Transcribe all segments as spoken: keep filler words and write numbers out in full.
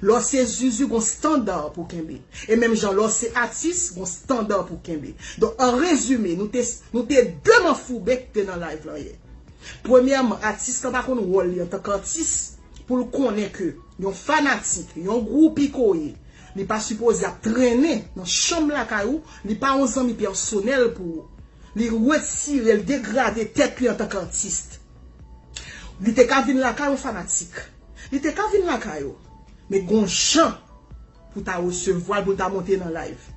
Lè w se zuzu, gon standard pou kenbe. E menm jan lè w se atis, gon standard pou kenbe. Donk, an rezime, nou te, nou te de manfouben ki te nan live lan yè. Premyèman, atis lan pa konn wòl li antanke atis pou l konnen ke yon fanatik, yon gwoupi ke w ye, li pa sipoze ap trennen nan chanm lakay ou, li pa yon zanmi pèsonèl pou ou. Li retire, l degrade tèt li antanke atis. Li te ka vin lakay yon fanatik. Li te ka vin lakay ou. Men gon jan pou ta resevwa l, pou l ta monte nan live.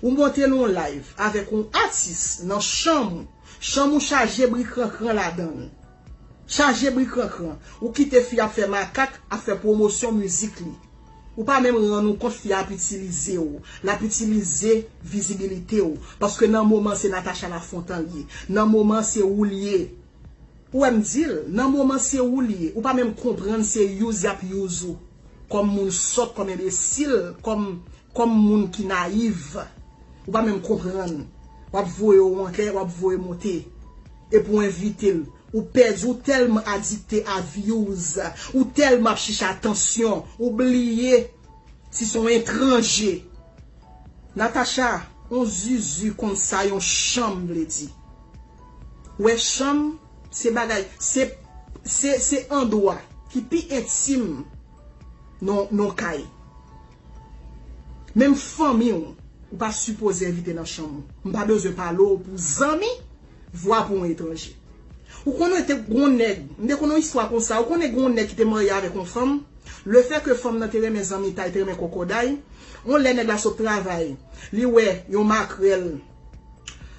Ou monte nan yon live avèk yon atis nan chanm ou. Chanm ou chaje bri krankran ladan l. Chaje bri krankran. Ou kite fi ap fè makak, ap fè pwomosyon mizik li. Ou pa menm rann ou kont fi a ap itilize w. L ap itilize vizibilite w. Paske nan moman se Natacha Lafontan l ye. Nan moman se ou l ye. Ou wè m di l, nan moman se ou l ye. Ou pa menm konprann se use y ap use ou. Kòm moun sòt, kòm enbesil, kòm, kòm moun ki nayiv. Ou pa menm konprann. W ap voye w anlè, w ap voye monte. Epi w envite l. Ou pèdi, ou tèlman adikte a views. Ou tèlman ap chèche atansyon. Ou bliye si se yon etranje. Natacha, yon zuzu konn sa yon chanm vle di. Ou wè chanm, se bagay, se, se, se andwa ki pi entim nan, nan kay. Menm fanmi w, ou pa sipoze envite nan chanm ou. M pa bezwen pale w pou zanmi, vwa pou yon etranje. Ou konnen te gon nèg, m te konnen yon istwa konsa, ou konnen gon nèg ki te marye avèk yon fanm, lefètke fanm nan te renmen zanmitay, te renmen kòkòday, yon lè nèg la sot travay, li wè yon makrèl,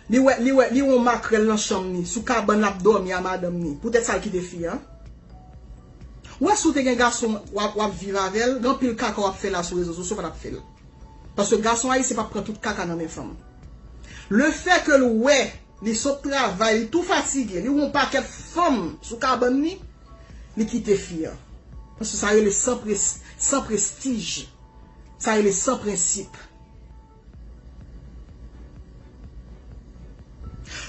li wè, li wè, li wè yon makrèl nan chanm li, sou kabann l ap dòmi a madanm li, poutèt sa l kite fi a. Ou wè si w te gen gason w ap, w ap viv avè l, gen anpil kaka w ap fè la sou rezo sosyo, w pa t ap fè l. Paske gason ayisyen p ap pran tout kaka nan men fanm. Lefètke l wè, li sot travay, li tou fatige, li wè yon pakèt fanm sou kabann li, li kite fi a. Paske sa rele san pres-, san prestij. Sa rele san prensip.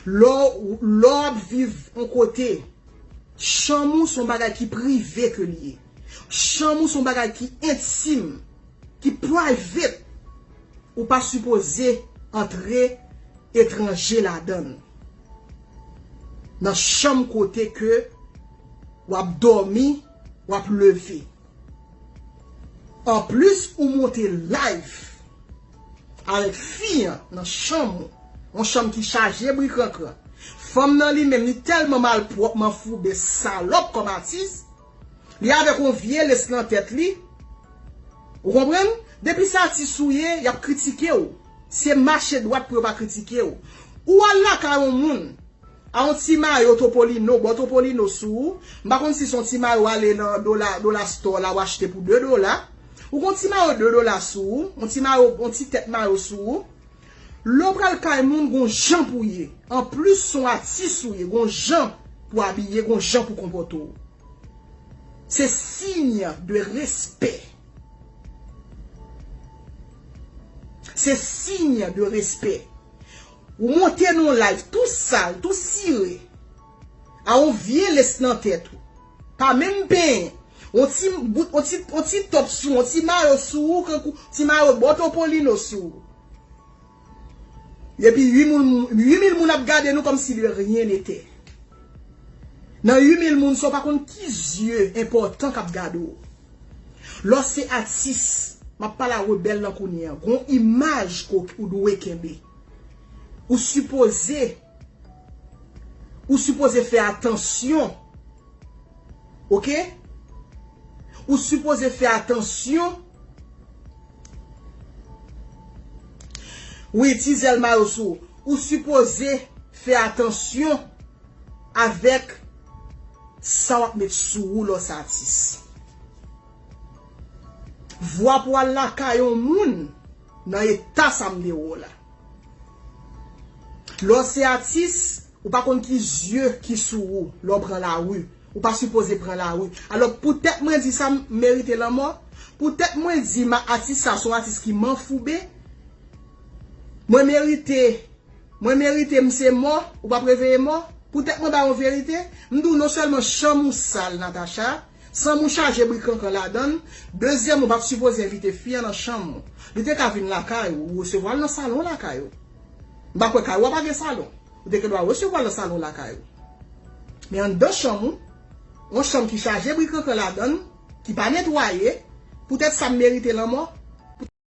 Lè w, lè w ap viv yon kote, chanm ou se yon bagay ki prive ke l ye. Chanm ou se yon bagay ki entim, ki private. Ou pa sipoze antre etranje ladan l. Nan chanm kote ke w ap dòmi, w ap leve. Anplis, ou monte live avèk fi an nan chanm ou. Yon chanm ki chaje bri krankran. Fanm nan li menm, li tèlman malpwòp, manfouben, salòp kòm atis. Li avèk yon vye lès nan tèt li. Ou konprann? Depi se atis ou ye, y ap kritike w. Se mache dwat pou yo pa kritike w. Ou al lakay yon moun, a yon ti mayo Topolino, bò Topolino sou ou. M pa konn si se yon ti mayo w ale nan dola, dola store la, w achte pou de dola. Ou gon ti mayo de dola sou ou, yon ti mayo, yon ti tèt mayo sou ou. Lè w pral kay moun, gon jan pou w ye. Anplis, se yon atis ou ye, gon jan pou w abiye, gon jan pou w konpòte w. Se siy de respè. Se siy de respè. Ou monte nan yon live tou sal, tou sire. A yon vye lès nan tèt ou. Pa menm penyen. Yon ti bout, yon ti, yon ti top sou, yon ti mayo sou ou, kankou ti mayo bò Topolino sou ou. Epi uit mil moun, uit mil moun ap gade nou kòmsi de rien n'était. Nan uit mil moun sa, w pa konn ki zye enpòtan k ap gade w. Lè w se atis, m ap pale a rebèl lan kounye a, gon imaj ke w dwe kenbe. Ou sipoze, ou sipoze fè atansyon. Oke? Ou sipoze fè atansyon. Wi, ti zèl mayo sou ou. Ou sipoze fè atansyon avèk sa w ap met sou ou lè w se atis. Vwa pou al lakay yon moun nan eta sa m te wè w la. Lè w se atis, ou pa konn ki zye ki sou ou lè w pran lari. Ou pa sipoze pran lari. Alò, poutèt mwen di sa, m merite lanmò. Poutèt mwen di ma atis sa se yon atis ki manfouben. Mwen merite, mwen merite m se mò, ou p ap reveye mò. Poutèt mwen ba yon verite, m di w non sèlman chanm ou sal, Natacha, Chanm ou chaje bri krankran ladan l. Dezyèm, ou p ap sipoze envite fi an nan chanm ou. Li te ka vin lakay ou, ou resevwa l nan salon lakay ou. M pa kwè kay ou a pa gen salon. Ou te gen dwa resevwa l nan salon lakay ou. Men anndan chanm ou, yon chanm ki chaje bri krankran ladan l, ki pa netwaye, poutèt sa m merite lanmò.